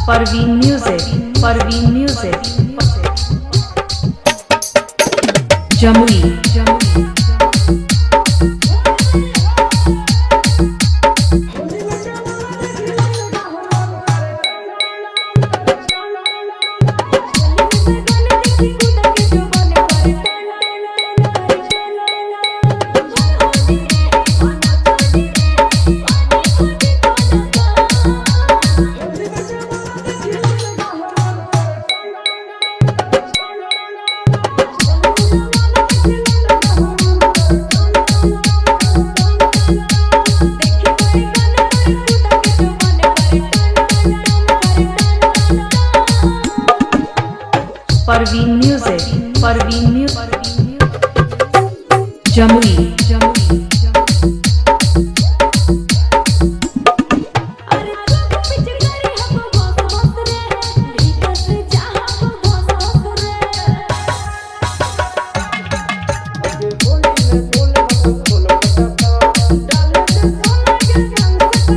Parveen music, Parveen music. Jamui, Jamui. Parveen music, Parveen music. Jamui, Jamui. अरे चुप पिचकारी हम बस बस रे, भीतर से जहां हम बस बस रे। डाले से सोना के रंग से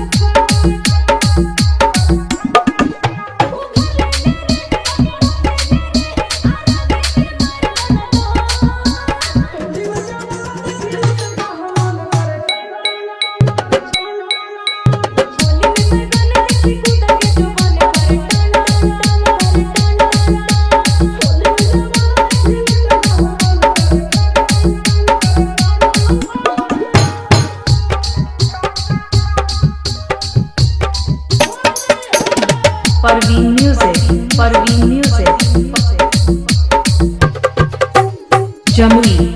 Parveen music, Parveen music. Jamui.